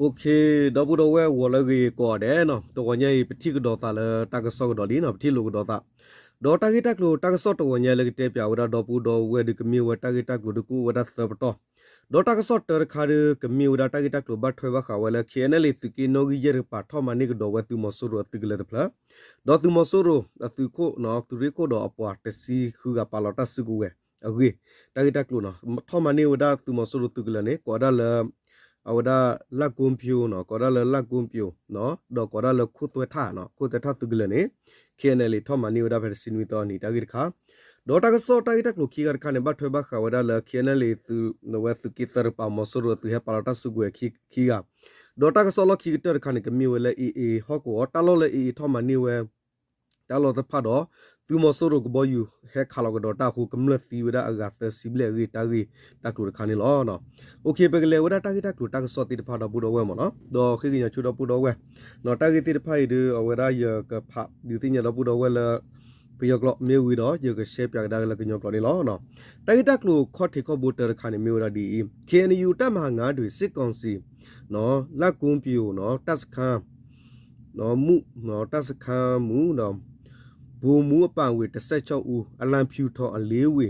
ဒီပုၢ်ဒီဝဲၢ်ဂီၤလၢအဂ့ၤကိးဂၤဒဲးနီၤ, တဂီၤညါအံၤ ပထံၣ်ကဒီးသးလၢတၢ်ကစီၣ်ကဒီးလံနီၤ, ပထံၣ်လိာ်ကဒီးသး, ဒီးတၢ်ဂ့ၢ်တၢ်ကျိၤတၢ်ကစီၣ်တဂီၤညါလၢကတဲပၠးဝဲဒၣ် ဒီပုၢ်ဒီဝဲၢ်ဒုးကမ့ၢ်ဝဲတၢ်ဂ့ၢ်တၢ်ကျိၤဒုးကအိၣ်ဝဲဒၣ်သၢပတီၢ်, ဒီးတၢ်ကစီၣ်တၢတခါဒုး ကမ့ၢ်ဝဲဒၣ်တၢ်ဂ့ၢ်တၢ်ကျိၤဘၣ်ထွဲဘၣ်ဃးဝဲလၢ ခ့ၣ်အဲၣ်အဲၣ်လ့ၣ် သုးက့နီၣ်ဂံၢ်ယဲၢ်တကပၤ ထီၣ်မၤန့ၢ်ကဒီးဝဲသုးမီၤစိရိၤအသုးကလၢၤတဖျၢၣ်, ဒီးသုးမီၤစိရိၤအသုးခိၣ် သုးရ့ၣ်ခိၣ်ဒီးအပှၤတဆံဃုဂၤပာ်လီၤတၢ်စုကဝဲၤအဂ့ၢ်, တၢ်ဂ့ၢ်တၢ်ကျိၤနီၤ, ထီၣ်မၤန့ၢ်ဝဲဒၣ်သုးမီၤစိရိၤသုးကလၢၤန့ၣ် ကိးဝဲဒၣ်လၢ အဝဲဒၣ် လၢ်ကိပျိၤနီၤ, ကိးဒၣ်လၢလၢ်ကိပျိၤနီၤ, ဒီးကိးဒၣ်လၢခိၣ်သွဲထၣ်နီၤ, ခိၣ်သွဲထၣ်သုးကလၢၤန့ၣ် ခ့ၣ်အဲၣ်အဲၣ်လ့ၣ် ထီၣ်မၤန့ၢ်ဝဲဒၣ်ဖဲတဆံနွံသီအနံၤ တၢ်ဂ့ၢ်တခါ, ဒီးတၢ်ကစီၣ်တၢ်ဂ့ၢ်တၢ်ကျိၤခံဂၤတခါန့ၣ် ဘၣ်ထွဲဘၣ်ဃးဝဲဒၣ်လၢ ခ့ၣ်အဲၣ်အဲၣ်လ့ၣ် သုး အဝဲသုးက့သၢတကပၤ မီၤစိရိၤအသုးဟဲပာ်လီၤတၢ်စုကဝဲၤခံဂၤ, ဒီးတၢ်ကစီၣ်လီၢ်ခံကတၢၢ်တခါန့ၣ် ကမ့ၢ်ဝဲလၢ အ့ၣ်အ့ၣ် ဟီၣ်ကဝီၤ တၢ်လီၢ်လၢ အ့ၣ်အ့ၣ် ထီၣ်မၤန့ၢ်ဝဲ တၢ်လီၢ်သ့ၣ်တဖၣ်ဒီး သုးမီၤစိရိၤကဘီယူၤဟဲခးလီၤကဒီးတၢ်အဃိ ကမျၢၢ်သံဝဲဒၣ်အဂၤသၢဆံဘျဲၣ်အဂ့ၢ် တၢ်ဂ့ၢ်တၢ်ကျိၤတခါန့ၣ်လီၤ. အိၣ်ခ့ ပကလဲၤဝဲဒၣ်တၢ်ဂ့ၢ်တၢ်ကျိၤတၢ်ကစီၣ်သ့ၣ်တဖၣ် ဒီပုၢ်ဒီဝဲၢ်မ့ၢ်နီၤ, ဒီးဃ့ကညးဆူဒီပုၢ်ဒီဝဲၢ်, တၢ်ဂ့ၢ်သ့ၣ်တဖၣ်အံၤဒီး အဝဲဒၣ်ယကဖးဒုးသ့ၣ်ညါဒီပုၢ်ဒီဝဲၢ်လၢ ပယီၤကျိာ်မ့ၢ်ဝံၤဒီး ယကရှဲပၠးကဒါက့ၤလၢကညီကျိာ်န့ၣ်လီၤ. တၢ်ဂ့ၢ်တၢ်ကျိၤခီၣ်ထံးခီၣ်ဘိတၢတခါန့ၣ် မ့ၢ်ဝဲဒၣ်ဒ်အံၤ, ခ့ၣ်အဲၣ်ယူၣ် တပ်မဟာငါးတွင် စစ်ကောင်စီ နီၤ, လၢ်ကိပျိၤနီၤ တပ်စခန်း မူးနီၤ တပ်စခန်းမူးဒီး ဗိုလ်မှူးအပါအဝင် တစ်ဆယ့်ခြောက်ဦး အလံဖြူထောင် အလေးဝေ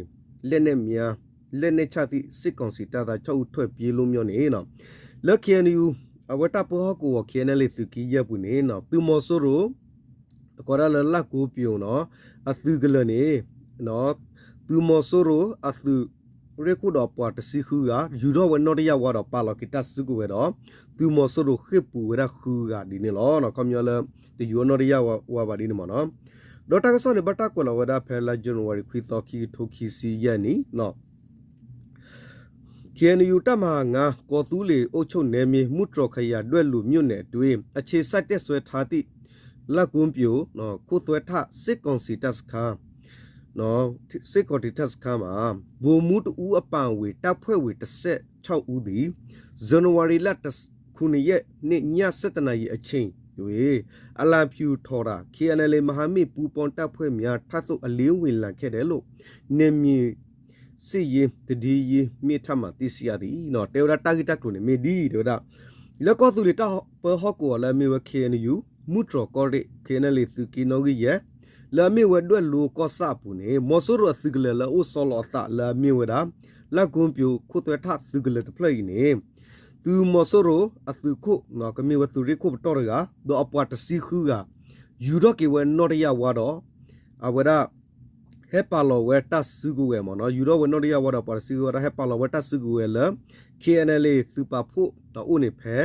လက်နက်များ လက်နက်ချသည့် စစ်ကောင်စီတပ်သား ခြောက်ဦး ထွက်ပြေးလွတ်မြောက်န့ၣ်နီၤ, လၢ ခ့ၣ်အဲၣ်ယူၣ် အဝဲတၢ်ပၢဟီၣ်ကဝီၤ ခ့ၣ်အဲၣ်အဲၣ်လ့ၣ် သုးက့ယဲၢ်ပူၤန့ၣ်နီၤ သုးမီၤစိရိၤ ကိးဒၣ်လၢလၢ်ကိပျိၤနီၤ အသုးကလၢၤန့ၣ် သုးမီၤစိရိၤအသုးရ့ၣ်ခိၣ်ဒီးပှၤတဆံဃုဂၤ ယူၤထီၣ်ဝဲနီၣ်တယၢ်ဝါဒီးပာ်လီၤက့ၤတၢ်စုကဝဲၤဒီး သုးမီၤစိရိၤဃ့ၢ်ပူၤဝဲဒၣ်ဃုဂၤဒ်န့ၣ်လီၤ. ခီပညီလၢ တယူၤအီၣ်နီၣ်တယၢ်ဝါဘၣ်ဒ်န့ၣ်မ့ၢ်နီၤ, ဒီးတၢ်ကစီၣ်န့ၣ် ဘၣ်တၢ်ကွဲးလီၤဝဲဒၣ်ဖဲလါ January ခွံသီ ခံကထိခံဆံယဲၢ်နံၣ် ခ့ၣ်အဲၣ်ယူၣ် တပ်မဟာငါး ကော်သူးလေ အုပ်ချုပ်နယ်မြေ မူတြော်ခရိုင် ဒွဲၣ်လူးမြို့နယ်အတွင်း အခြေစိုက်တပ်စွဲထားသည့် လၢ်ကိပျိၤ ခိၣ်သွဲထၣ် စစ်ကောင်စီတပ်စခန်း စစ်ကောင်စီတပ်စခန်းမှာ ဗိုလ်မှူးတစ်ဦးအပါအဝင် တပ်ဖွဲ့ဝင် တစ်ဆယ့်ခြောက်ဦးသည် ဇန်နဝါရီလ ခုနှစ်ရက်နေ့ ည ဆယ့်တစ်နာရီအချိန်တွင် အလံဖြူထောင်တာ ခ့ၣ်အဲၣ်အဲၣ်လ် မဟာမိတ်ပူးပေါင်းတပ်ဖွဲ့များ ထံသို့ အလင်းဝင်လာခဲ့တယ်လို့ နယ်မြေစစ်ရေးသတင်းရင်းမြစ်ထံမှ သိရှိရသည် တဲဝဲဒၣ်တၢ်ဂ့ၢ်တၢ်ကျိၤန့ၣ် မ့ၢ်ဒ်အံၤ တဲဝဲဒၣ် လၢကီၢ်သူလ့ၤတၢ်ပၢဟီၣ်ကဝီၤလၢအမ့ၢ်ဝဲ ခ့ၣ်အဲၣ်ယူၣ် မူတြော်ကီၢ်ရ့ၣ် ခ့ၣ်အဲၣ်အဲၣ်လ့ၣ် သုးက့နီၣ်ဂံၢ်ယဲၢ် လၢအမ့ၢ်ဝဲဒွဲၣ်လိကီၢ်ဆၣ်အပူၤန့ၣ် မီၤစိရိၤအသုးကလၢၤလၢအအိၣ်ဆီလီၤအသးလၢအမ့ၢ်ဝဲဒၣ် လၢ်ကိပျိၤ ခိၣ်သွဲထၣ်သုးကလၢၤတဖျၢၣ်အံၤန့ၣ် သုးမီၤစိရိၤအသုးခိၣ် ကမ့ၢ်ဝဲသုးရ့ၣ်ခိၣ်ပတီၢ်တဂၤ ဒီးအပှၤတဆံဃုဂၤ ယူၤထီၣ်က့ၤဝဲနီၣ်တယၢ်ဝါဒီး အဝဲဒၣ် ဟဲပာ်လီၤဝဲတၢ်စုကဝဲၤမ့ၢ်နီၤ, ယူၤထီၣ်ဝဲနီၣ်တယၢ်ဝါဒီးပှၤတဆံဃုဂၤ ဟဲပာ်လီၤဝဲတၢ်စုကဝဲၤလၢ ခ့ၣ်အဲၣ်အဲၣ်လ် သုးပာ်ဖှိၣ်အအိၣ်န့ၣ်ဖဲ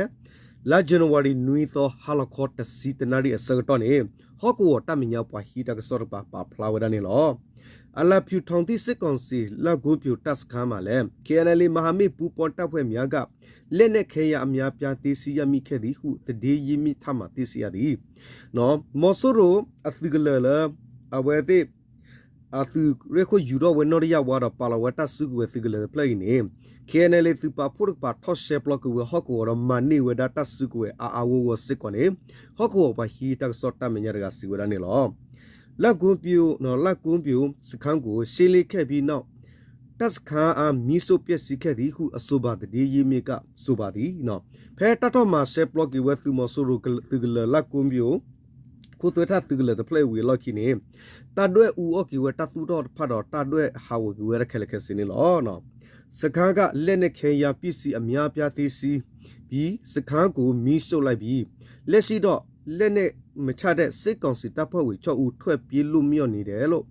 လါ January နွံသီ ဟါလီၤခီတဆံတနၣ်ရံၣ်အဆၢကတီၢ်န့ၣ် ဟီၣ်ကဝီၤတၢ်မဲာ်ညါပှၤဟံးတၢ်ကစီၣ်တကပၤ ပာ်ဖျါဝဲဒၣ်န့ၣ်လီၤ. အလံဖြူထောင်သည့် စစ်ကောင်စီ လၢ်ကိပျိၤ တပ်စခန်းမှာလည်း ခ့ၣ်အဲၣ်အဲၣ်လ် မဟာမိတ်ပူးပေါင်းတပ်ဖွဲ့များက လက်နက်ခဲယမ်းအများအပြား သိမ်းဆည်းရမိခဲ့သည်ဟု သတင်းရင်းမြစ်ထံမှ သိရှိရသည် မီၤစိရိၤအသုးကလၢၤလၢ အဝဲသ့ၣ် အသုးရ့ၣ်ခိၣ်ယူၤထီၣ်ဝဲနီၣ်တယၢ်ဝါဒီးပာ်လီၤဝဲတၢ်စုကဝဲၤသုးကလၢၤတဖျၢၣ်အံၤန့ၣ် ခ့ၣ်အဲၣ်အဲၣ်လ် သုးပာ်ဖှိၣ်တကပၤထီၣ်ရှဲပျီက့ၤဝဲဟီၣ်ကဝီၤဒီး မၤန့ၢ်ဝဲဒၣ်တၢ်စုကဝဲၤအါအါဂီၢ်ဂီၢ်စ့ၢ်ကီးန့ၣ် ဟီၣ်ကဝီၤပှၤဟံးတၢ်ကစီၣ်တၢ်မဲာ်ညါတဂၤစံးဝဲဒၣ်န့ၣ်လီၤ. လၢ်ကိပျိၤ လၢ်ကိပျိၤ စခန်းကို ရှင်းလင်းခဲ့ပြီးနောက် တပ်စခန်းအား မီးရှို့ဖျက်ဆီးခဲ့သည်ဟု အဆိုပါသတင်းရင်းမြစ်က ဆိုပါသည် ဖဲတၢ်ထီၣ်မၤရှဲပျီက့ၤဝဲသုးမီၤစိရိၤသုးကလၢၤလၢ်ကိပျိၤ ခိၣ်သွဲထၣ်သုးကလၢၤတဖျၢၣ်အံၤဝံၤအလီၢ်ခံန့ၣ် တၢ်ဒွဲၣ်အူအီၣ်က့ၤဝဲတၢ်သူၣ်ထီၣ်တဖၣ်ဒီး တၢ်ဒွဲၣ်ဟးဂီၤက့ၤဝဲဒၣ်ခဲလၢာ်ခဲဆ့န့ၣ်လီၤ. စခန်းက လက်နက်ခဲယမ်းပစ္စည်းအများအပြား သိမ်းဆည်းပြီး စခန်းကို မီးရှို့လိုက်ပြီ လက်ရှိတော့ လက်နက်မချတဲ့ စစ်ကောင်စီတပ်ဖွဲ့ဝင် ခြောက်ဦး ထွက်ပြေးလွတ်မြောက်နေတယ်လို့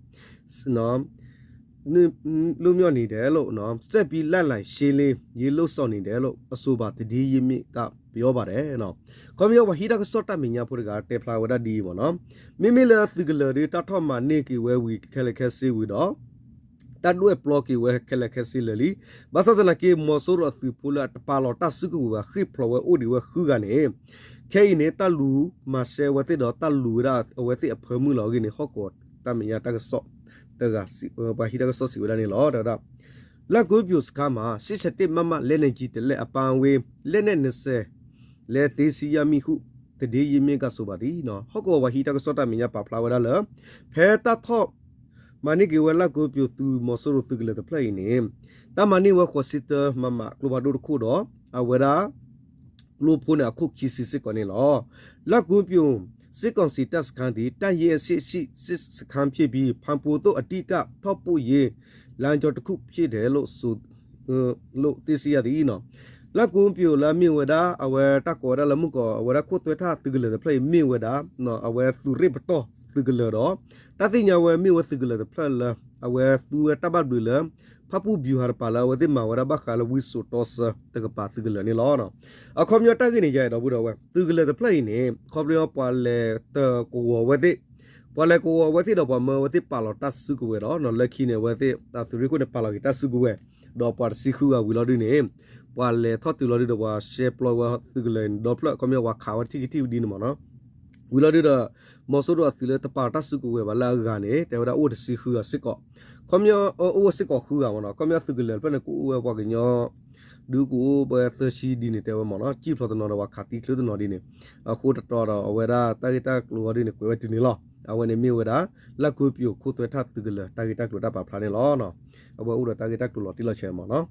လွတ်မြောက်နေတယ်လို့ ဆက်ပြီး လိုက်လံရှင်းလင်းရေး လုပ်ဆောင်နေတယ်လို့ အဆိုပါသတင်းရင်းမြစ်က ပြောပါတယ် ခီပညီပှၤဟံးတၢ်ကစီၣ်တၢ်မဲာ်ညါဖိတဂၤ တဲဖျါဝဲဒၣ်ဒ်အံၤမ့ၢ်နီၤ, မ့မ့ၢ်လၢသုးကလၢၤဒီး တၢ်ထီၣ်မၤန့ၢ်က့ၤဝဲဝံၤခဲလၢာ်ခဲဆ့ဝံၤဒီး တၢ်ဒွဲၣ်ပျီက့ၤဝဲခဲလၢာ်ခဲဆ့လၢာ်လံ. ဘၣ်ဆၣ်သနာ်က့ မီၤစိရိၤအသုးဖိလၢအတပာ်လီၤတၢ်စုကဝဲၤဘၣ် ဃ့ၢ်ဖျိးဝဲအိၣ်ဒံးဝဲဃုဂၤန့ၣ် ခဲအံၤန့ၣ် တၢ်လူၤမၤရှဲဝဲသ့ၣ်ဒီး တၢ်လူၤဝဲဒၣ်အဝဲသ့ၣ်အဖၢမုၢ်လီၤအဂ့ၢ်န့ၣ် ဟီၣ်ကဝီၤတၢ်မဲာ်ညါတၢ်ကစီၣ်တဂၤ ပှၤဟံးတၢ်ကစီၣ်စံးဝဲဒၣ်န့ၣ်လီၤ. တဲဝဲဒၣ် လၢ်ကိပျိၤစခန်းမှာ ရှစ်ဆယ့်တစ် မမ လက်နက်ကြီး တစ်လက် အပါအဝင် လက်နက် နှစ်ဆယ် လည်း သိမ်းဆည်းရမိဟု သတင်းရင်းမြစ်က ဆိုပါသည် ဟီၣ်ကဝီၤပှၤဟံးတၢ်ကစီၣ်တၢ်မဲာ်ညါ ပာ်ဖျါဝဲဒၣ်လၢ ဖဲတၢ်ထီၣ်မၤန့ၢ်က့ၤဝဲ လၢ်ကိပျိၤသုးမီၤစိရိၤသုးကလၢၤတဖျၢၣ်အံၤန့ၣ် တၢ်မၤန့ၢ်ဝဲ ဃိးဆံတၢ မမ ကျိဖးဒိၣ်တခိၣ်ဒီး အဝဲဒၣ် ကျိဖိန့ၣ်အခိၣ်ခံဆံစ့ၢ်ကီးန့ၣ်လီၤ. လၢကိပြိ စစ်ကောင်စီတပ်စခန်းသည် တပ်ရင်းအဆင့်ရှိ စစ်စခန်းဖြစ်ပြီး ဖာပွန်သို့အဓိက ထောက်ပို့ရေး လမ်းကြောင်းတစ်ခုဖြစ်တယ်လို့ သိရှိရသည် လၢကိပြိလၢအမ့ၢ်ဝဲဒၣ် အဝဲတၢ်ကိးဝဲဒၣ်လၢမုၢ်ကီး အဝဲဒၣ်ခိၣ်သွဲထၣ်သုးကလၢၤတဖျၢၣ်အံၤမ့ၢ်ဝဲဒၣ် အဝဲသုးရ့ၣ်ပတီၢ်သုးကလၢၤဒီး တၢ်သ့ၣ်ညါဝဲမ့ၢ်ဝဲသုးကလၢၤတဖျၢၣ်လၢ အဝဲသူဝဲတၢ်ဘၣ်ဘျုးလၢ ဖၣ်ပူၣ်ဗျူဟာတပၤလၢအဝဲသ့ၣ်မၤဝဲဒၣ်ဘၣ်ဃးလၢဝံစိာ်တီဆၢတကပၤသုးကလၢၤန့ၣ်လီၤ. အခီပညီတၢ်ဂ့ၢ်န့ၣ်ယါဒီပုၢ်ဒီဝဲၢ် သုးကလၢၤတဖျၢၣ်အံၤန့ၣ် ခီဖျိပှၤလဲၤတကဝီၤဝဲသ့ၣ် ပှၤလဲၤကဝီၤဝဲသ့ၣ်ဒီးပှၤမၢဝဲသ့ၣ်ပာ်လီၤတၢ်စုကဝဲၤဒီး လၢခံန့ၣ်အဝဲသ့ၣ် သုးရ့ၣ်ခိၣ်န့ၣ်ပာ်လီၤက့ၤတၢ်စုကဝဲၤ ဒီးပှၤတဆံဃုဂၤဝံၤလီၤဒုန့ၣ် ပှၤလဲၤထီၣ်တုၤလီၤဒုဒီးပှၤရှဲပျီဝဲသုးကလၢၤန့ၣ်ဒီဖျၢၣ် ခီပညီပှၤခးဝဲထံၣ်ကထံၣ်ဝဲဒ်န့ၣ်မ့ၢ်နီၤ ဝံၤလီၤဒုဒီး မီၤစိရိၤအသုးလၢတပာ်လီၤတၢ်စုကဝဲၤဘၣ်လၢအဂၤန့ၣ် တဲဝဲဒၣ်အိၣ်တဆံဃုဂၤစ့ၢ်ကီး ခီပညီ အိၣ်စ့ၢ်ကီးဃုဂၤမ့ၢ်နီၤ ခီပညီသုးကလၢၤတဖျၢၣ်န့ၣ် ကအိၣ်ဝဲပှၤကညီ ဒုကအိၣ်ဝဲသၢဆံဒ်န့ၣ် တဲဝဲမ့ၢ်နီၤ စံၣ်ဖျိတနီၤဒီးပှၤခးသံချုးတနီၤဒ်န့ၣ် အဃိတတီၤဒီးအဝဲဒၣ်တၢ်ဂ့ၢ်တၢ်ကျိၤအီၤဒ်န့ၣ် ကွဲးဝဲတုၤန့ၣ်လီၤ အဝဲန့ၣ်မ့ၢ်ဝဲဒၣ် လၢကိပြိခိၣ်သွဲထၣ်သုးကလၢၤတၢ်ဂ့ၢ်တၢ်ကျိၤတၢ်ပာ်ဖျါန့ၣ်လီၤ အဝဲအိၣ်ဒီးတၢ်ဂ့ၢ်တၢ်ကျိၤလီၤတံၢ်လီၤဆဲးမ့ၢ်နီၤ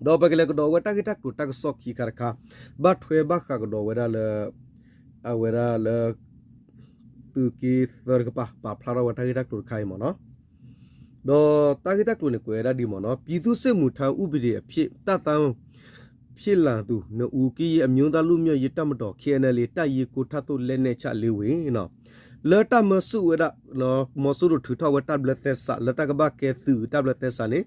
ဒီးပကလဲၤကဒီးဝဲတၢ်ဂ့ၢ်တၢ်ကျိၤတၢ်ကစီၣ်ခံခါတခါ ဘၣ်ထွဲဘၣ်ဃးကဒီးဝဲဒၣ်လၢ အဝဲဒၣ်လၢ သုးက့သၢတကပၤ ပာ်ဖျါထီၣ်ဝဲတၢ်ဂ့ၢ်တၢ်ကျိၤတခါအံၤမ့ၢ်နီၤ ဒီးတၢ်ဂ့ၢ်တၢ်ကျိၤန့ၣ် ကွဲးဝဲဒၣ်ဒ်မ့ၢ်နီၤ ပြည်သူ့စစ်မှုထမ်းဥပဒေအဖြစ် တပ်သားဖြစ်လာသူနှစ်ဦး ကရင်အမျိုးသားလွတ်မြောက်ရေးတပ်မတော် KNLA တပ်ရင်းကိုးထပ်သို့ လက်နက်ချ အလေးဝေ လၢတၢ်မၢဆူၣ်ဝဲဒၣ် မီၤစိရိၤထုးထီၣ်ဝဲတၢ်ဘျၢသဲစး လၢတၢ်ကဘၣ်ကဲသုးတၢ်ဘျၢသဲစးန့ၣ်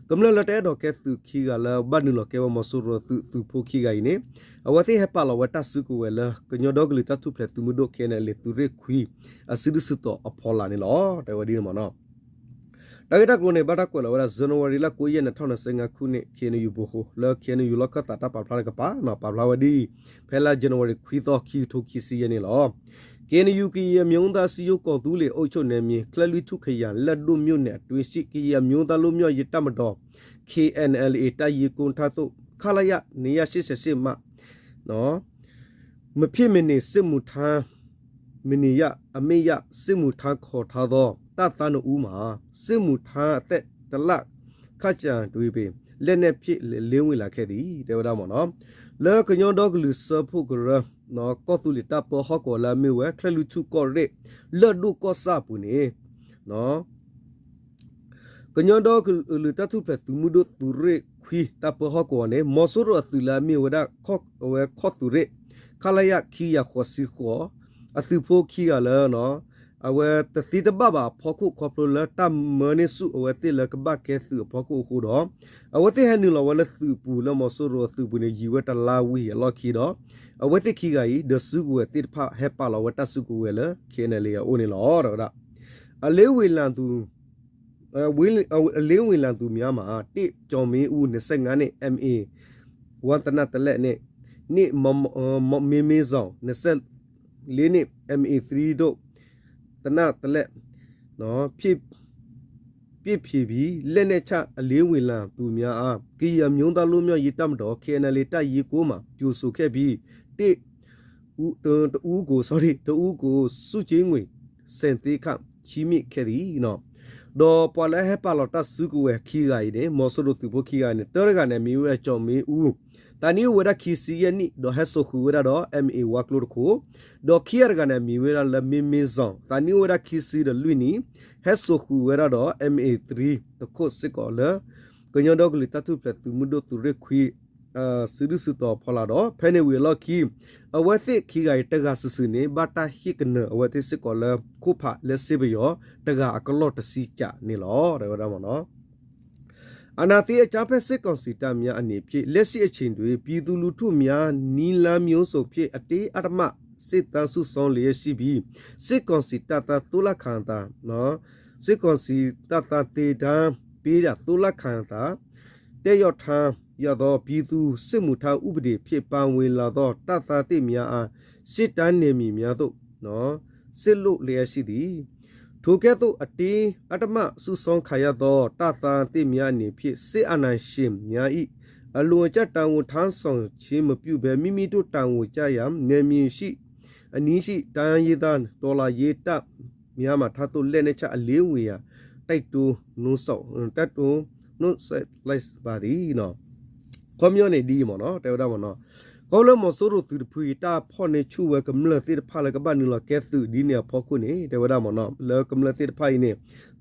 ကမျၢၢ်လၢတအဲၣ်ဒိးကဲသုးခံဂၤလၢဘၣ်နုာ်လီၤကဲဝဲမီၤစိရိၤသုး သုးဖိခံဂၤအံၤန့ၣ် အဝဲသ့ၣ်ဟဲပာ်လီၤဝဲတၢ်စုကဝဲၤလၢ ကညီဒီကလုာ်တၢ်ထူၣ်ဖျဲးသုးမုၢ်ဒိၣ် KNLA သုးရ့ၣ်ခွံ အစုဒုၣ်စုတီၤအဖီလာ်န့ၣ်လီၤ. တဲဝဲဒ်န့ၣ်မ့ၢ်နီၤ တၢ်ဂ့ၢ်တၢ်ကျိၤန့ၣ် ဘၣ်တၢ်ကွဲးလီၤဝဲဒၣ် January လါ ကိုးရက် နှစ်ထောင်နှစ်ဆယ့်ငါးခုနှစ် KNU ဗဟို လၢ KNU လီၢ်ခၢၣ်သးတၢ်ပာ်ဖျါတကပၤ ပာ်ဖျါဝဲဒ်အံၤ ဖဲလါ January ခွံသီ ခံကထိခံဆံယဲၢ်န့ၣ်လီၤ. KNU ကရင်အမျိုးသားအစည်းအရုံး ကော့သူလ့ၤအုပ်ချုပ်နယ်မြေ ချၢၣ်လွံၢ်ထူၣ်ခရိုင် လက်ဒိၣ်မြို့နယ်အတွင်းရှိ ကရင်အမျိုးသားလွတ်မြောက်ရေးတပ်မတော် KNLA တပ်ရင်းကိုးထပ်သို့ ခလရ နှစ်ရာရှစ်ဆယ့်ရှစ် မှ မဖြစ်မနေ စစ်မှုထမ်း မနေရ အမိန့်အရ စစ်မှုထမ်းခေါ်ထားသော တပ်သားနှစ်ဦးမှာ စစ်မှုထမ်းအသက် တစ်လခန့်ကြာပြီ လက်နက်ဖြင့် အလင်းဝင်လာခဲ့သည် တဲဝဲဒၣ်မ့ၢ်နီၤ လၢကညီဒီကလုာ်စၢဖှိၣ်ကရၢ ကီၢ်သူလ့ၤတၢ်ပၢဟီၣ်ကဝီၤလၢအမ့ၢ်ဝဲ ချၢၣ်လွံၢ်ထူၣ်ကီၢ်ရ့ၣ် လၢၢ်ဒိၣ်ကီၢ်ဆၣ်အပူၤန့ၣ် ကညီဒီကလုာ်တၢ်ထူၣ်ဖျဲးသုးမုၢ်ဒိၣ်သုးရ့ၣ်ခွံတၢ်ပၢဟီၣ်ကဝီၤန့ၣ် မီၤစိရိၤအသုးလၢအမ့ၢ်ဝဲဒၣ် အဝဲခီၣ်သုးရ့ၣ် ခလရ ခံကယၤဃိးဆံဃိး အသုးဖိခံဂၤလၢ အဝဲတသ့တဘၣ်ဘၣ်အဖီခိၣ်ခီဖျိလၢတၢ်မၢန့ၢ်ဆူၣ်အဝဲသ့ၣ်လၢကဘၣ်ကဲသုးအဖီခိၣ်အဃိဒီး အဝဲသ့ၣ်ဟဲနုာ်လီၤဝဲလၢသုးပူၤလၢမီၤစိရိၤအသုးပူၤန့ၣ် ယံာ်ဝဲတလါဝံၤအလီၢ်ခံဒီး အဝဲသ့ၣ်ခံဂၤအံၤ ဒီးစုကဝဲၤသ့ၣ်တဖၣ်ဟဲပာ်လီၤဝဲတၢ်စုကဝဲၤလၢ KNLA အအိၣ်န့ၣ်လီၤ. တဲဝဲဒၣ် အလင်းဝင်လာသူ အလင်းဝင်လာသူများမှာ တစ် ကျော်မင်းဦး နှစ်ဆယ့်ငါးနှစ် MA one သေနတ်တစ်လက်နှင့် နှစ် မင်းမင်းဇော် နှစ်ဆယ့်လေးနှစ် MA three တို့ သေနတ်တစ်လက် ဖြစ်ဖြစ်ပြီး လက်နက်ချအလင်းဝင်လာသူများအား ကရင်အမျိုးသားလွတ်မြောက်ရေးတပ်မတော် KNLA တပ်ရင်းကိုးမှာ ကြိုဆိုခဲ့ပြီး တစ် ဦး တစ်ဦးကို sorry တစ်ဦးကို ဆုကြေးငွေ ဆယ်သိန်းခန့် ချီးမြှင့်ခဲ့သည် ဒီးပှၤလၢဟဲပာ်လီၤတၢ်စုကဝဲၤခံဂၤအံၤန့ၣ် မီၤစိရိၤသုးဖိခံဂၤအံၤန့ၣ် တၢတဂၤန့ၣ် အမံၤဝဲဒၣ် ကျော်မင်းဦး သးနံၣ်အိၣ်ဝဲဒၣ်ခံဆံယဲၢ်နံၣ် ဒီးဟဲစိာ်ဃုာ်ဝဲဒၣ်ဒီး MA ဝါကျိတခိၣ်, ဒီးခံဂၤတဂၤန့ၣ် အမံၤဝဲဒၣ်လၢ မင်းမင်းဇော် သးနံၣ်အိၣ်ဝဲဒၣ်ခံဆံဒီးလွံၢ်နံၣ်, ဟဲစိာ်ဃုာ်ဝဲဒၣ်ဒီး MA three တခိၣ်စ့ၢ်ကီးလၢ ကညီဒီကလုာ်တၢ်ထူၣ်ဖျဲးသုးမုၢ်ဒိၣ်သုးရ့ၣ်ခွံ စုဒုၣ်စုတီၤဖီလာ်ဒီး ဖဲန့ၣ်ဝံၤအလီၢ်ခံ အဝဲသ့ၣ်ခံဂၤအံၤတဂၤစုာ်စုာ်န့ၣ် ဘၣ်တၢ်ဟ့ၣ်ကနၢၤအဝဲသ့ၣ်စ့ၢ်ကီးလၢ ခိၣ်ဖးလၢစ့ပယီၤ တဂၤအကလီၢ်တဆံကးန့ၣ်လီၤ တဲဝဲဒၣ်မ့ၢ်နီၤ. အာဏာသိမ်းအကြမ်းဖက်စစ်ကောင်စီတပ်များအနေဖြင့် လက်ရှိအချိန်တွင် ပြည်သူလူထုများ နည်းလမ်းမျိုးစုံဖြင့် အတင်းအဓမ္မ စစ်တမ်းစုဆောင်းလျက်ရှိပြီး စစ်ကောင်စီတပ်သား သို့လခန်သာ စစ်ကောင်စီတပ်သားသင်တန်းပေးတာ သို့လခန်သာ တက်ရောက်ထားရသော ပြည်သူ့စစ်မှုထမ်းဥပဒေဖြင့် ပါဝင်လာသော တပ်သားသစ်များအား စစ်တမ်းနယ်မြေများသို့ စေလွှတ်လျက်ရှိသည်။ ထိုကဲ့သို့ အတင်းအဓမ္မစုဆောင်းခံရသော တပ်သားသစ်များအနေဖြင့် စစ်အာဏာရှင်များ၏ အလွန်အကျပ်တာဝန်ထမ်းဆောင်ခြင်းမပြုဘဲ မိမိတို့တာဝန်ကျရာ နယ်မြေရှိ အနီးရှိတိုင်းရင်းသားတော်လှန်ရေးတပ်များမှ ထပ်သို့လက်နက်ချအလင်းဝင်ရန် တိုက်တွန်းနှိုးဆော် တိုက်တွန်းနှိုးဆော်လိုက်ပါသည် ခီပညီန့ၣ်ဒ်အံၤမ့ၢ်နီၤ တဲဝဲဒၣ်မ့ၢ်နီၤ. ခီဖျိလၢမီၤစိရိၤသုးတဖုအံၤ တၢ်ဖီၣ်န့ၢ်ဆူၣ်ဝဲကမျၢၢ်သ့ၣ်တဖၣ်လၢကဘၣ်နုာ်လီၤကဲသုးဒ်န့ၣ်အဖီခိၣ်န့ၣ် တဲဝဲဒၣ်မ့ၢ်နီၤ လၢကမျၢၢ်သ့ၣ်တဖၣ်အံၤန့ၣ်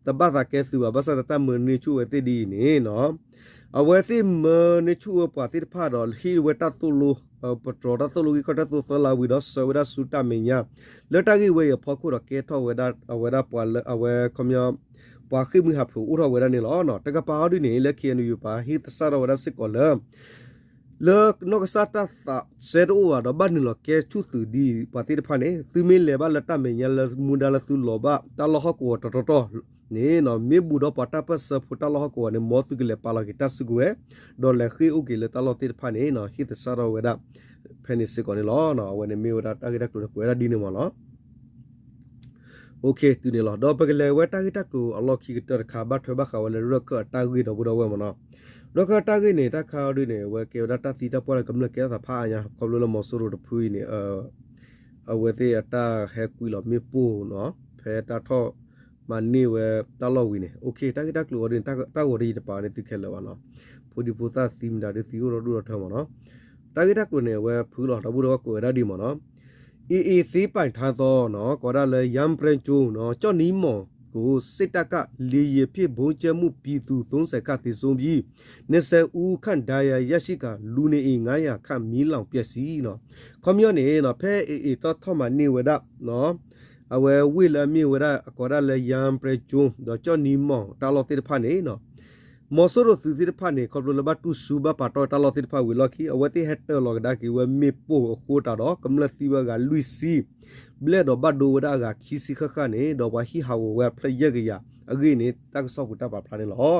တဘၣ်သးကဲသုးဘၣ်ဆၣ်ဒီးတၢ်မၢန့ၢ်ဆူၣ်ဝဲသ့ၣ်ဒ်အံၤန့ၣ်နီၤ အဝဲသ့ၣ်မၢန့ၢ်ဆူၣ်ဝဲပှၤသ့ၣ်တဖၣ်ဒီးဟ့ၣ်ဝဲတၢ်သိၣ်လိ ပတြီတၢ်သိၣ်လိဂံၢ်ခီၣ်ထၢၣ်သိးသၢလါဝံၤဒီး ဆှၢဝဲဒၣ်ဆူတၢ်မဲာ်ညါ လၢတၢ်ဂ့ၢ်ဝဲအံၤအဖီခိၣ်ဒီးကဲထီၣ်ဝဲဒၣ် အဝဲဒၣ်ပှၤလၢအဝဲခီပညီ ပှၤဃ့ၢ်မှံဟးဖျိးအိၣ်ထီၣ်ဝဲဒၣ်န့ၣ်လီၤ. တကပၤအီၤဒ်န့ၣ် လၢ ခ့ၣ်အဲၣ်ယူၣ် ပှၤဟ့ၣ်သဆၣ်ထီၣ်ဝဲဒၣ်စ့ၢ်ကီးလၢ လၢနီၢ်ကစၢ်တၢ်သးစဲတအိၣ်ဘၣ်ဒီး ဘၣ်နုာ်လီၤကဲဆူၣ်သုးဒ်ပှၤသ့ၣ်တဖၣ်န့ၣ် သုမ့ၢ်လဲၤဘၣ်လၢတၢ်မဲာ်ညါလၢမူဒါလၢသုလီၤဘၣ်တၢ်လီၢ်ဟီၣ်ကဝီၤတတီၤတီၤန့ၣ် မ့ၢ်ဘူးဒီးပှၤတၢ်ပၢၢ်ဆၢဖိတၢ်လီၢ်ဟီၣ်ကဝီၤန့ၣ် မ်သုကလဲၤပာ်လီၤက့ၤတၢ်စုကဝဲၤ ဒီးလဲၤဃ့ၢ်အိၣ်က့ၤလၢတၢ်လီၢ်သ့ၣ်တဖၣ်န့ၣ် ဟ့ၣ်သဆၣ်ထီၣ်ဝဲဒၣ် ဖဲန့ၣ်စ့ၢ်ကီးန့ၣ်လီၤ. အဝဲန့ၣ်မ့ၢ်ဝဲဒၣ်တၢ်ဂ့ၢ်တၢ်ကျိၤန့ၣ် ကွဲးဝဲဒၣ်ဒ်န့ၣ်မ့ၢ်နီၤ တုၤန့ၣ်လီၤ. ဒီးပကလဲၤဝဲတၢ်ဂ့ၢ်တၢ်ကျိၤအလီၢ်ခံကတၢၢ်တခါ ဘၣ်ထွဲဘၣ်ဃးဝဲလၢရၢၢ်ခၢၣ်အတၢ်ဂ့ၢ်ဒီပုၢ်ဒီဝဲၢ်မ့ၢ်နီၤ. ရၢၢ်ခၢၣ်အတၢ်ဂ့ၢ်န့ၣ် တၢ်ခါအီၤဒ်န့ၣ် အဝဲကဲဝဲဒၣ်တၢ်သံတၢ်ပှၢ်လၢကမျၢၢ်ကဲထီၣ်သးဖးအါညါ ခီဖျိလၢမီၤစိရိၤတဖုအံၤန့ၣ် အဝဲသ့ၣ်အတၢ်ဟဲကွံာ်လီၤမ့ၣ်ပိၢ်နီၤ ဖဲတၢ်ထီၣ်မၤန့ၢ်ဝဲတၢ်လီၢ်ဝံၤန့ၣ် တၢ်ဂ့ၢ်တၢ်ကျိၤအီၤဒ်န့ၣ် တၢ်ဂီၤဒ်ယတပာ်န့ၣ်သုခဲလၢာ်ဘၣ်နီၤ. ဖိဒံဖိသၣ်သံမတၤဒ်သံအိၣ်ဒီဒူၣ်ဒီထၢမ့ၢ်နီၤ. တၢ်ဂ့ၢ်တၢ်ကျိၤန့ၣ် အဝဲဖုလီၤ ဒီပုၢ်ဒီဝဲၢ်ကွဲးဝဲဒၣ်ဒ်မ့ၢ်နီၤ AAသိမ်းပိုင်ထားသောနီၤ ကိးဒၣ်လၢ ရမ်းပြဲကၠိနီၤ ကၠီၣ်နံမီၢ်ကို စစ်တပ်က လေယာဉ်ဖြင့် ဗုံးကြဲမှု ပြည်သူ သုံးဆယ်ခန့် သေဆုံးပြီး နှစ်ဆယ်ဦးခန့် ဒဏ်ရာရရှိကာ လူနေအိမ် ငါးရာခန့် မီးလောင်ပျက်စီးနီၤ. ခီပညီန့ၣ်နီၤ ဖဲ AA တၢ်ထီၣ်မၤန့ၢ်ဝဲဒၣ် အဝဲဝ့ၢ်လၢအမ့ၢ်ဝဲဒၣ် ကိးဒၣ်လၢ ရမ်းပြဲကၠိ ဒီးကၠီၣ်နံမီၢ်တၢ်လီၢ်သ့ၣ်တဖၣ်န့ၣ်နီၤ မီၤစိရိၤသုးသ့ၣ်တဖၣ်န့ၣ် ခီဖျိလၢဘၣ်တူၢ်ဆူဘၣ်ပာ်တီၢ်တၢ်လီၢ်သ့ၣ်တဖၣ်ဝံၤအလီၢ်ခံ အဝဲသ့ၣ်ဟဲတၢၤလီၤကဒါက့ၤဝဲမ့ၣ်ပိၢ်အဃိသတးဒီး ကမျၢၢ်သံဝဲအဂၤလွံၢ်ဆံ ဘျဲၣ်ဒီးဘၣ်ဒိဝဲဒၣ်အဂၤခံဆံဃၣ်ဃၣ်န့ၣ် ဒီးပှၤဟံးဟးဂီၤဝဲအဖျၢၣ်ယဲၢ်ကယၤအဂ့ၢ်န့ၣ် တၢ်ကစီၣ်ပူၤတၢ်ပာ်ဖျါန့ၣ်လီၤ.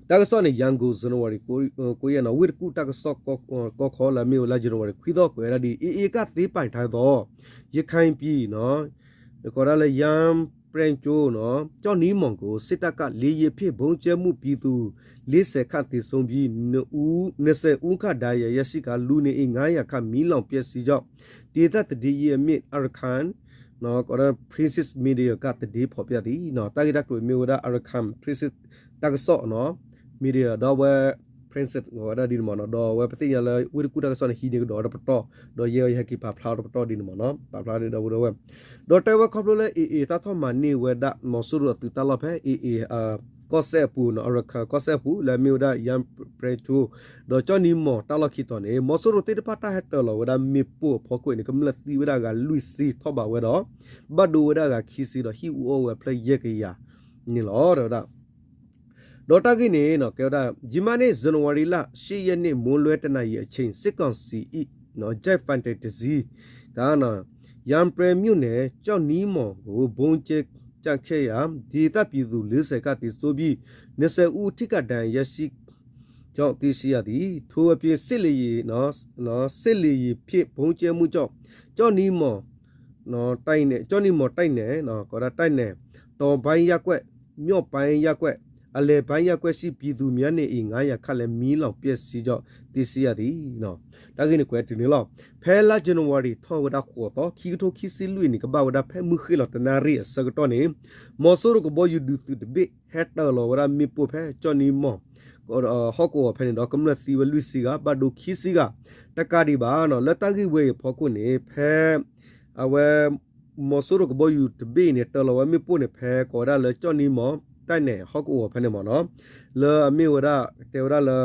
တၢ်ကစီၣ်န့ၣ် ရန်ကုန် ဇန်နဝါရီ ကိုးရက်နီၤ ဝ့ၢ်တကူၣ်တၢ်ကစီၣ်ကီခီလၢအမ့ၢ်ဝဲလါ ဇန်နဝါရီ ခွံသီ ကွဲးဝဲဒၣ်ဒ်အံၤ AAက သိမ်းပိုင်ထားသော ရခိုင်ပြည် ကိးဒၣ်လၢ ရမ်းပြဲကၠိနီၤ ကၠီၣ်နံမီၢ်ကို စစ်တပ်က လေယာဉ်ဖြင့် ဗုံးကြဲမှု ပြည်သူ လေးဆယ်ခန့် သေဆုံးပြီး နှစ်ဦး နှစ်ဆယ်ဦးခန့် ဒဏ်ရာရရှိကာ လူနေအိမ် ငါးရာခန့် မီးလောင်ပျက်စီးကြောင်း ဒေသသတင်းရင်းမြစ် Arakan ကိးဒၣ် Princess Media က သတင်းဖော်ပြသည်နီၤ. တၢ်ဂ့ၢ်တၢ်ကျိၤမ့ၢ်ဝဲဒၣ် Arakan Princess တၢ်ကစီၣ်နီၤ Media ဒီးအဝဲ Princess ဝဲဒၣ်ဒ်န့ၣ်မ့ၢ်နီၤ ဒီးအဝဲပသ့ၣ်ညါလၢဝ့ၢ်တကူၣ်တၢ်ကစီၣ်န့ၣ် ဟံးန့ၢ်ကဒီးဝဲဒၣ်ပတီၢ် ဒီးယဲအံၤယဟဲက့ၤပာ်ဖျါထီၣ်ပတီၢ်ဒ်န့ၣ်မ့ၢ်နီၤ ပာ်ဖျါန့ၣ်ဒီပုၢ်ဒီဝဲၢ် ဒီးတဲဝဲခီဖျိလၢ AA တၢ်ထီၣ်မၤန့ၢ်ဝဲဒၣ် မီၤစိရိၤအသုးတၢ်လီၢ်ဖဲ AA ကီၢ်စဲၣ်အပူၤနီၤ Arakan ကီၢ်စဲၣ်အပူၤ လၢအမ့ၢ်ဝဲဒၣ် ရမ်းပြဲကၠိ ဒီးကၠီၣ်နံမီၢ်တၢ်လီၢ်ခံတီၤန့ၣ် မီၤစိရိၤသ့ၣ်တဖၣ်တၢ်ဟဲတၢၤလီၤဝဲဒၣ်မ့ၣ်ပိၢ်အဖီခိၣ်န့ၣ် ကမျၢၢ်သံဝဲဒၣ်အဂၤလွံၢ်ဆံထီၣ်ဘးဝဲဒီး ဘၣ်ဒိဝဲဒၣ်အဂၤခံဆံဒီးဟံၣ်အူအီၣ်ဝဲအဖျၢၣ်ယဲၢ်ကယၤန့ၣ်လီၤ တဲဝဲဒၣ် ဒီးတၢ်ဂ့ၢ်န့ၣ်နီၤ ကဲဝဲဒၣ် ယမၤန့ၣ် ဇန်နဝါရီလ ရှစ်ရက်နေ့ မွန်းလွဲတစ်နာရီအချိန် စစ်ကောင်စီ၏ နော် ဂျက်ဖိုက်တာတစ်စီးက နော် ရမ်းပြဲမြို့နယ် ကျောက်နံမော်ကို ဗုံးကျဲကျခဲ့ရာ ဒေသပြည်သူ လေးဆယ်ခန့် သေဆုံးပြီး နှစ်ဆယ်ဦး ထိခိုက်ဒဏ်ရာရရှိကြောင်း သိရှိရသည်။ ထိုအပြင် စစ်လေယာဉ် နော် စစ်လေယာဉ်ဖြင့် ဗုံးကျဲမှုကြောင့် ကျောက်နံမော် နော် တိုက်နယ် ကျောက်နံမော်တိုက်နယ် နော် ကီးဒၣ်တိုက်နယ် တောင်ပိုင်းရပ်ကွက် မြောက်ပိုင်းရပ်ကွက် အလယ်ပိုင်းရပ်ကွက်ရှိ ပြည်သူများနေအိမ် ငါးရာခန့်လည်း မီးလောင်ပျက်စီးကြောင်း သိရှိရသည် နော် တၢ်ဂ့ၢ်န့ၣ်ကွဲးတုၤန့ၣ်လီၤ. ဖဲလါ January ထီၣ်ဝဲဒၣ်ဃိးသီ ခံကထိခံဆံလွံၢ်နံၣ် ကဘၣ်ဝဲဒၣ်ဖဲမုၢ်ဃ့ၢ်လီၤတနၣ်ရံၣ်အဆၢကတီၢ်န့ၣ် မီၤစိရိၤကဘီယူၤဒုးသုးတဘ့ၣ် ဟဲတၢၤလီၤဝဲဒၣ်မ့ၣ်ပိၢ်ဖဲ ကၠီၣ်နံမီၢ် ဟီၣ်ကဝီၤဖဲန့ၣ်ဒီး ကမျၢၢ်သံဝဲလွံၢ်ဆံဂၤ ဘၣ်ဒိခံဆံဂၤ တကးဒံးဘၣ်နီၤ လၢတၢ်ဂ့ၢ်ဝဲအံၤအဖီခိၣ်န့ၣ် ဖဲ အဝဲ မီၤစိရိၤကဘီယူၤတဘ့ၣ်အံၤန့ၣ် တၢၤလီၤဝဲမ့ၣ်ပိၢ်န့ၣ် ဖဲကိးဝဲဒၣ်လၢကၠီၣ်နံမီၢ် တိုက်နယ် ဟီၣ်ကဝီၤဖဲန့ၣ်မ့ၢ်နီၤ လၢအမ့ၢ်ဝဲဒၣ် တဲဝဲဒၣ်လၢ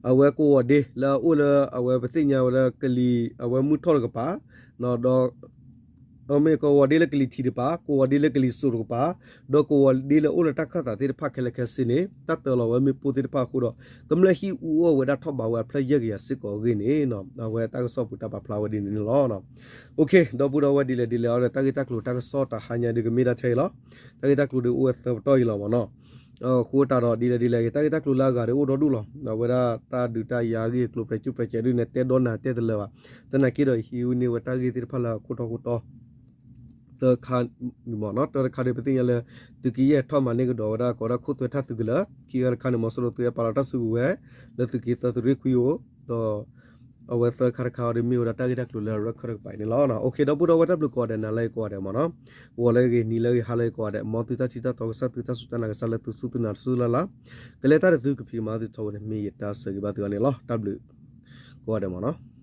အဝဲကဝီၤဒ့လၢအအိၣ်လၢ အဝဲပသ့ၣ်ညါဝဲလၢကလံၤ အဝဲမုၢ်ထီၣ်တကပၤ ဒီး မ့ၢ်ကဝီၤဒ့လၢကလံၤထံးတကပၤ ကဝီၤဒ့လၢကလံၤစိးတကပၤ ဒီးကဝီၤဒ့လၢအိၣ်လၢတၢ်ခၢၣ်သးသ့ၣ်တဖၣ်ခဲလၢာ်ခဲဆ့န့ၣ် တၢ်တၢၤလီၤဝဲမ့ၣ်ပိၢ်သ့ၣ်တဖၣ်အဃိဒီး ကမျၢၢ်ဟံၣ်အူအီၣ်ဝဲဒၣ်ထီၣ်ဘးဝဲအဖျၢၣ်ယဲၢ်ကယၤစ့ၢ်ကီးအဂ့ၢ်န့ၣ် အဝဲတၢ်ကစီၣ်ပူၤတၢ်ပာ်ဖျါဝဲဒ်န့ၣ်န့ၣ်လီၤ. ဒီပုၢ်ဒီဝဲၢ်ဒ်လဲၣ်ဒ်လဲၣ်အီၤဒီး တၢ်ဂ့ၢ်တၢ်ကျိၤတၢ်ကစီၣ်တဟါညါဒုးကမ့ၢ်ဒၣ်ထဲအံၤလီၤ. တၢ်ဂ့ၢ်တၢ်ကျိၤဒုးအိၣ်ဝဲသၢပတီၢ်အံၤလီၤမ့ၢ်နီၤ. အဃိသတးဒီးဒ်လဲၣ်ဒ်လဲၣ်ဂ့ၤ တၢ်ဂ့ၢ်တၢ်ကျိၤလၢအဂၤဒီးအိၣ်ဒီဒူၣ်လီၤ. အဝဲဒၣ်တၢ်ဒုးတၢ်ယၤအဂ့ၢ်အကျိၤပြဲးကူပြဲးစဲးဒုးန့ၣ် တဲဒီနၤတဲတလၢာ်ဘၣ်. သနာ်က့ဒီးဟံးန့ၢ်ဝဲတၢ်ဂ့ၢ်သ့ၣ်တဖၣ်လၢအခိၣ်တီခိၣ်တီ သၢခါမ့ၢ်နီၤ တၢတခါဒီး ပသ့ၣ်ညါလၢ သုးက့ယဲၢ်ထီၣ်မၤန့ၢ်ကဒီးဝဲဒၣ်ကိးဒၣ်ခိၣ်သွဲထၣ်သုးကလၢၤ ခံခါတခါန့ၣ် မီၤစိရိၤသုးဟဲပာ်လီၤတၢ်စုကဝဲၤ လၢသုးက့သၢသုးရ့ၣ်ခွံအိၣ် ဒီး အဝဲသၢခါတခါအီၤဒီးမ့ၢ်ဝဲဒၣ်တၢ်ဂ့ၢ်တၢ်ကျိၤလၢအရၢၢ်ခၢၣ်တကပၤအံၤန့ၣ်လီၤ. ဒီပုၢ်ဒီဝဲၢ်တၢ်ဘျုးကိးဂၤဒဲး နၤလၢအဂ့ၤကိးဂၤဒဲးမ့ၢ်နီၤ ဂီၤလၢအဂ့ၤ နံၤလၢအဂ့ၤ ဟါလၢအဂ့ၤကိးဂၤဒဲး မ်သုတၢ်ထံၣ်တၢ်တီကစၢ်သုတၢ်စူၢ်တၢ်နာ်ကစၢ်လၢသုစူၢ်သုနာ်တစူၢ်လၢ်လၢ် ကလဲၤတၢ်ဒီးသုကဖံးကမၤသုထီဘိန့ၣ် မ့ၢ်ယတၢ်ဆၢဂ့ၤဘၣ်သုဂီၢ်န့ၣ်လီၤ. တၢ်ဘျုး ကိးဂၤဒဲးမ့ၢ်နီၤ.